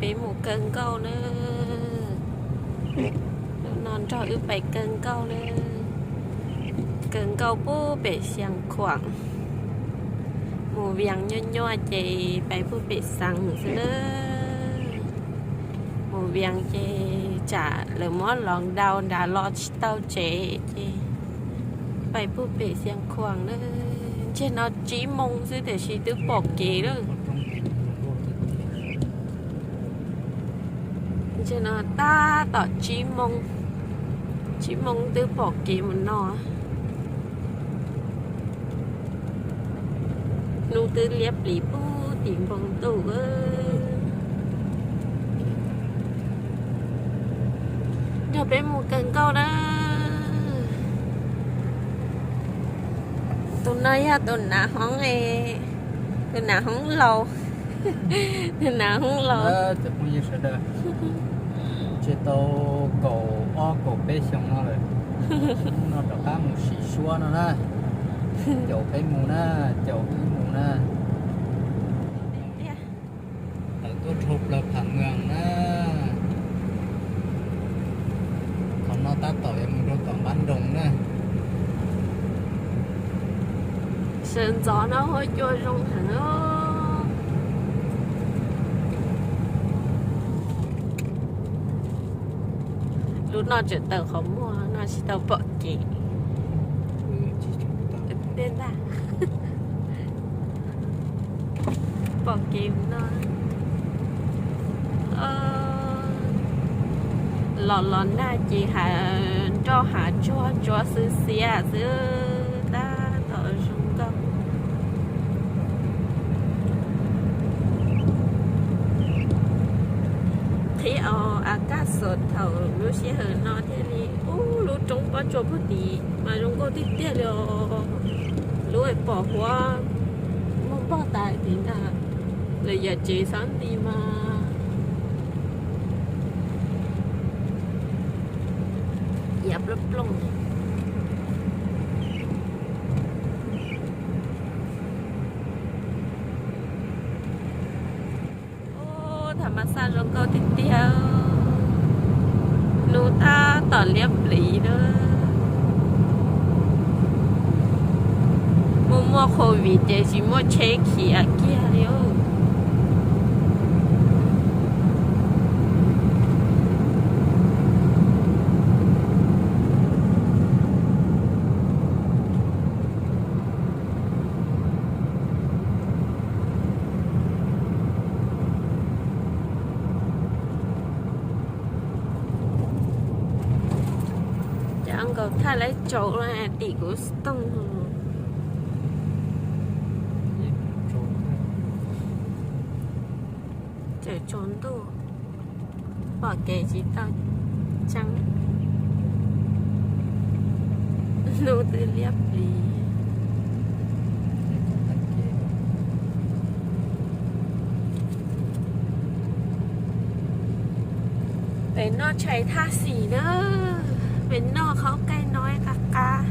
Peb mus kaw nkauj na. Hnub no nrog wb pais kaw nkauj na. Kaw nkauj pub pem Xeev Khuam. Mus Vias nyuaj nyuaj ces pais pub pem Xeev xwb na. Mus Vias ces tsam lawv muab los ntau nrad los tsis tau tsev ces pais pub pem Xeev Khuam na. Ntshe no tsib moo xwb tiam sis twb pom kev lawm. Ntshe no tab tom tsib moo, tsib moo twb pom kev mus no. Hnub twb liab pliv pub tim npoo ntuj. Nrog peb mus kaw nkauj na. Tus no yog tus nav hoob, tus nav hoob laus, tus nav hoob laus. Cov phooj ywg sawv daws, ntshe tau kaum ob kaum peb xyoo no lawm, hnub no rov qab mus sim suab no na. Caum peb mus na, caum wb mus na. Tawm tuaj dhau plaws Pham Mees na. Qhov no tab tom yuav mus rau tom Npab Nroos na. Sawv ntxov no huab cua zoo heev. Lub no tseem tawm qhov muag no tsis tau pom kev. Tej ntag. Pom kev no. Los los nag ces hav nroj hav tsuag tsuag xwb xiab xwb, tab tom zoo nkauj. Qhib au a kaj xos thaum lub sij hawm no thiaj li ub lub roob pob tsuas puag tim mas zoo nkauj tiag tiag li os. Lub pom huab muaj npog tas tim ntag, lawv yam tsev xab nti mas yav plooj plooj. Ub, tham mas xaj zoo nkauj tiag tiag. Hnub tab tom liab pliv na. Muaj muaj COVID ces tsis muaj tsheb khiav kiag li. Cov nkaus thaj lawv tsaus tim kuv xov tooj. Tseem tsaus ntuj, pom kev tsis tau tseeb. Hnub twb liab pliv. Pem no tshais thaj xim na, pem no qhov qaij no qab qab.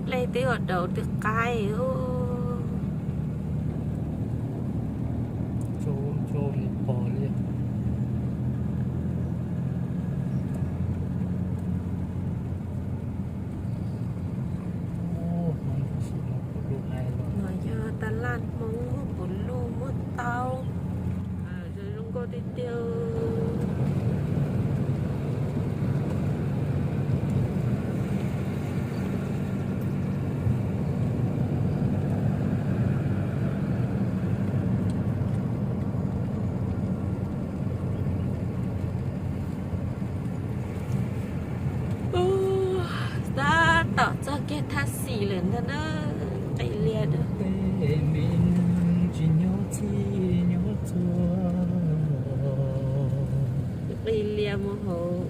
Dlej twb ua daus twb qaib. No yog tas laj Hmoob muaj puv luj muaj taub. Zoo nkauj tiag tiag. Tab tom txog kiag thaj xim lawm ntag na. Nqis lias, nqis lias mus hauv.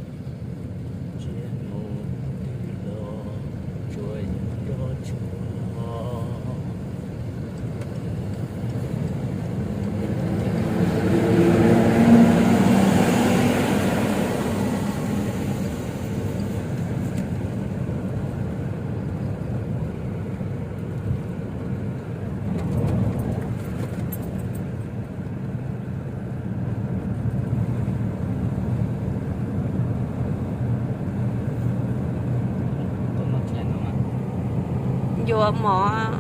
Yuav mov.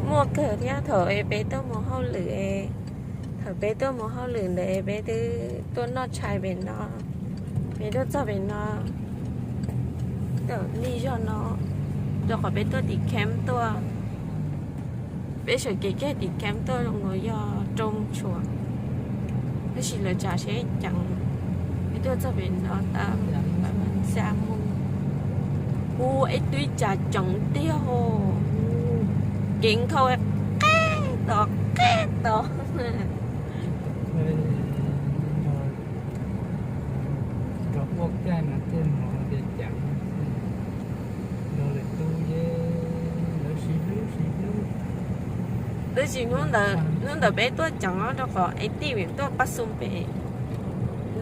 Muaj kawg thiab, thaum peb tuaj mus hauj lwm, thaum peb tuaj mus hauj lwm ntawd peb twb tuaj noj tshais pem no, peb tuaj txog pem no, tam li zog no, rau qhov peb tuaj tim camp tuaj. Peb sawv kev kiag tim camp tuaj zoo nkaus yog rau moos tshuav, tab sis lawv tsav seb ceev, peb tuaj txog pem no tab xya moos. Ua ib tug tsav ceev tiag, kev nkhaus qeb tod qeb tod. Tab sis hnub ntawd, hnub ntawd peb tuaj ceev rau qhov es tij vim tuaj pab xu pem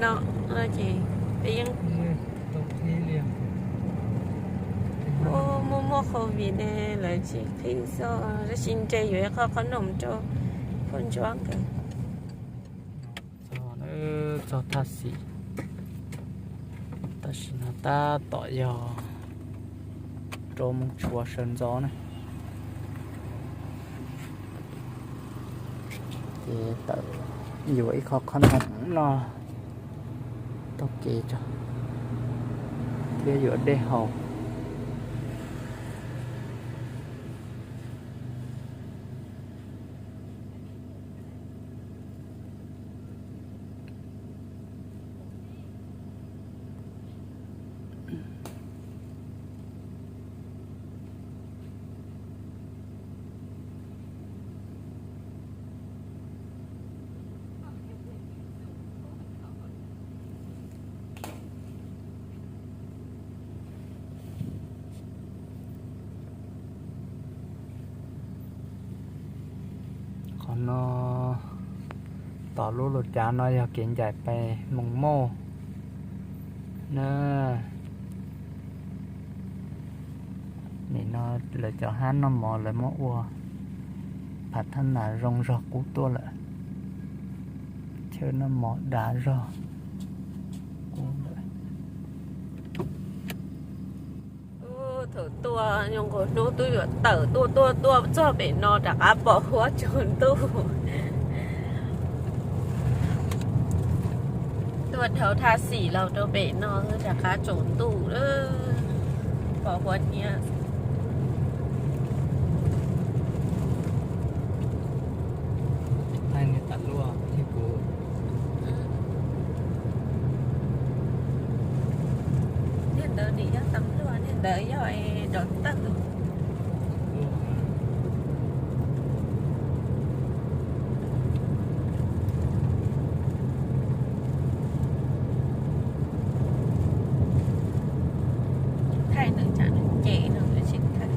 no no ces peb yeej muaj muaj covid ne lawv tsis qhib xwb, tab sis nres yuav ib qho qhob noom rau phooj ntsuab nkawd. Txog thaj xim, tam sim no tab tom yog rau moos tshuav sawv ntxov na. Ces tawm yuav ib qho qhob noom no taug kev tso thiab yuav dej haus. Qhov no tom lub lus cav no yog kev ncaim pem Moos Mauj na. Nim no lawv cov hab noj mov lawv muab ua phav thab nas zoo zog qub tuaj lawm, chaw noj mov dav zog qub lawm. Thaum tuaj zoo nkaus hnub twb yuav tawm tuaj tuaj tuaj txog pem no rov qab pom huab tsaus ntuj. Tuaj dhau thaj xim los rau pem no rov qab tsaus ntuj, pom huab nyiab. Niag ntawd nim yog tam luaj, niag ntawd yog dov tawj. Thaij nws tsam nws cem no tsis thaij.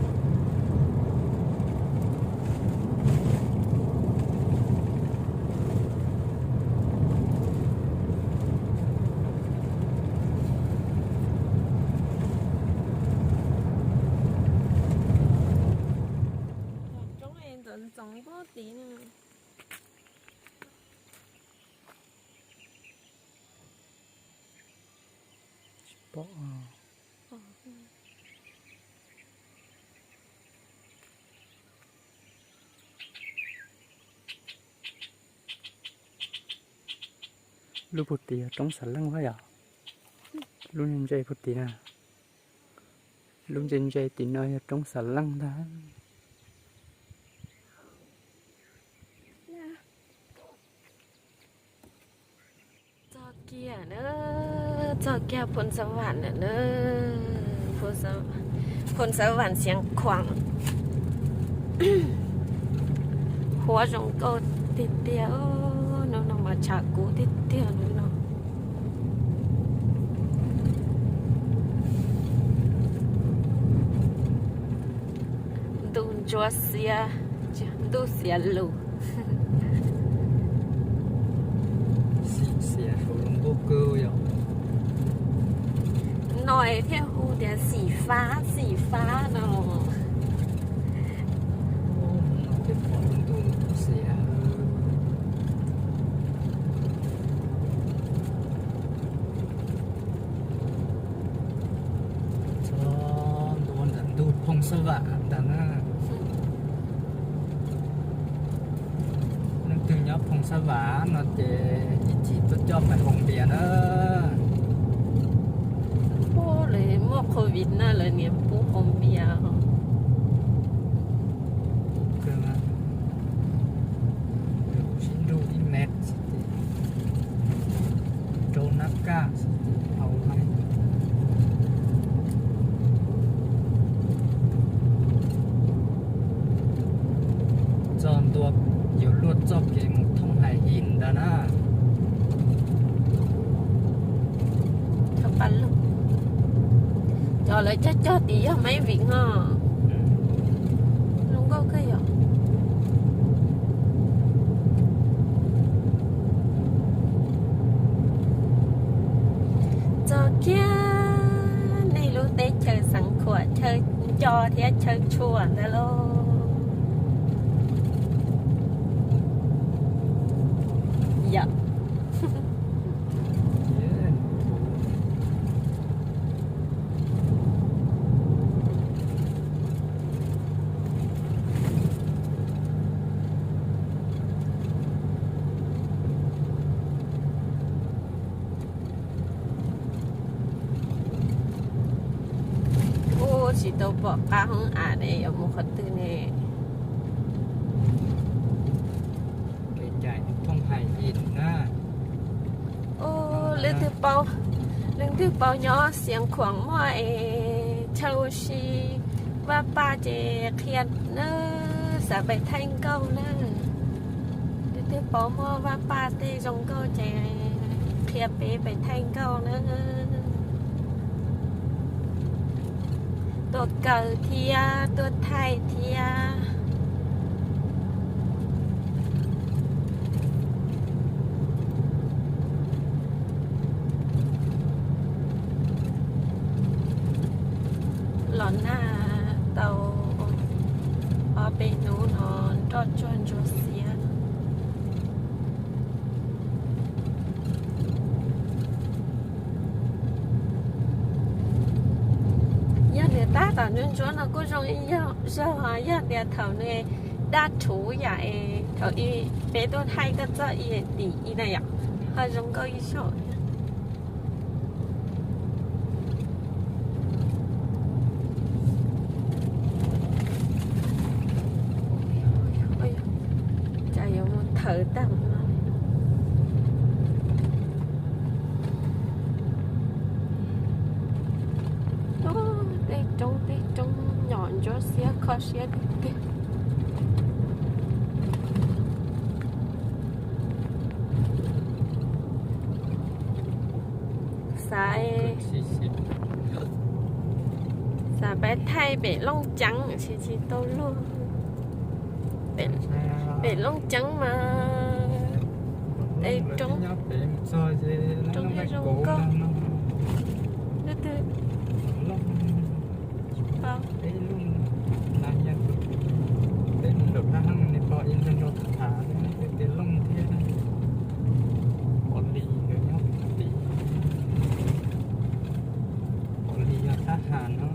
Roob ntxoov ntxoov pob tid na. Tsis pom. Lub puag tid yog roob xav leej yom? Lub ntse puag tid na. Lub ntse ntse tim no yog roob xav leej ntag. Txog kiag na, txog kiag Phoo Xab Vam lawm na. Phoo Xab Vam Xiav Khuam. Huab zoo nkauj tiag tiag, hnub no mas tshav kub tiag tiag hnub no. Ntuj ntsuab xiab, ntuj xiav lus. No es thiaj hu tias xim fab xim fab no. Xab Vam ntag na. Leej twg nyob Phoos Xab Vam no ces ib chim tuaj coj pais Hoos Npias na. Ub, lawv muaj covid na lawv niam pub Hoos Npias. Sib nrug ib mev xwb ces rau nab kaj xwb ces haus laib. Txog ntua yuav luaj txoj kev mus thooj Hais His ntag na. Cov lawv cog cog tid yog Maiv Vim no. Zoo nkauj kawg yom. Txog kiag nej lub teb chaws Xeev Khuam chaw nco thiab chaw tshua ntawd lauj. Yom. Ub, tsis tau pom qab hoob am ne, yuav mus qhov twg ne? Kev cai thooj Hais His na. Ub, leej twg paub, leej twg paub nyob Xeev Khuam muaj es chaw ua si Vaj Paj ces qhia nawb, xav pais thaij nkauj na. Leej twg paub muaj Vaj Paj tej zoo nkauj ces qhia peb pais thaij nkauj na. Tuaj kaw thiab tuaj thaij thiab. Los nag tau ob peb hnub no nroj tsuag ntsuag xiab. Yog tias tab tom ntsuab ntsuab no kuj zoo ib zaug, yog tias thaum nws daj rhuv yam es thaum peb tuaj thaij koj txoj i tim i na yom, ho zoo nkauj ib zaug. Cas yuav mus thawv tag no. Tej roob tej roob nyom ntsuab xiab kho siab tiag tiag. Xav, xav peb thaij pem Looj Ceeb tsis tsis tau luag. Pem Looj Ceeb mas tej roob, roob zoo nkauj. Leej twg pom, peb mus nram thaj ham ne pom ib nrog nrog tham tias Looj thiab Pom Lis nkawd nyob tim, Pom Lis yog thab ham no.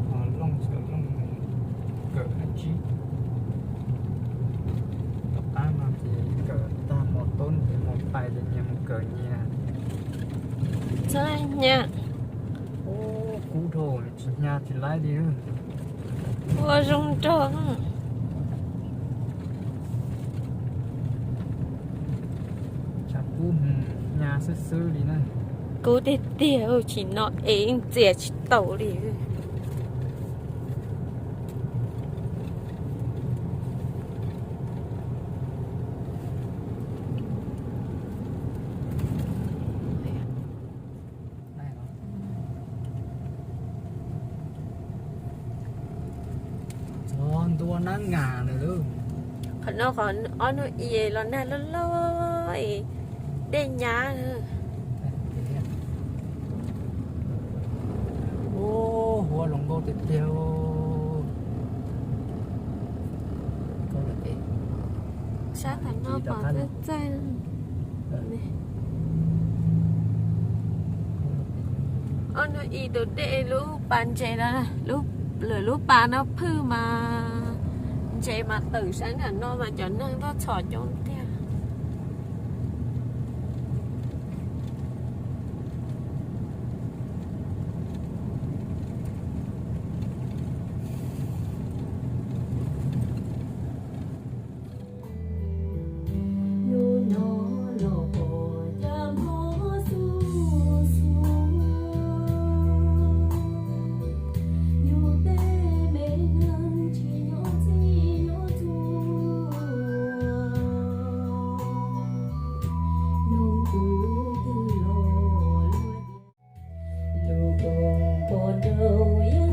Ho Looj, Looj kawm dab tsi? Tom qab no ces kawm tag mos toob ces mos pais ces nyias mus kawm nyias. Txhob hnyav. Ub, kub dhau, tsis hnyav tsis laib li. Ua zoo nraug. Tshav kub hnyav xwb xwb li na. Kub tiag tiag, tsis no es ntxias tsis tau li. Txog ntua nab ngas lawm lauj. Qhov no qhov ob hnub i los nag loj loj es dej nyab. Ub, huab zoo nkauj tiag tiag. Sab tom no pom txaij txaij. Ob hnub ib tus dej lub pas ntses no, lub, lub pas no phwj mas ntses mas twm saib ntawm no mas cov neeg tuaj txhom coob tiag. Hnub no los pom cas mob xu xu, yus tej me neeg tsis nyob txij nyob txhua, nug tus twg los luag ces lus koom pom rau yeej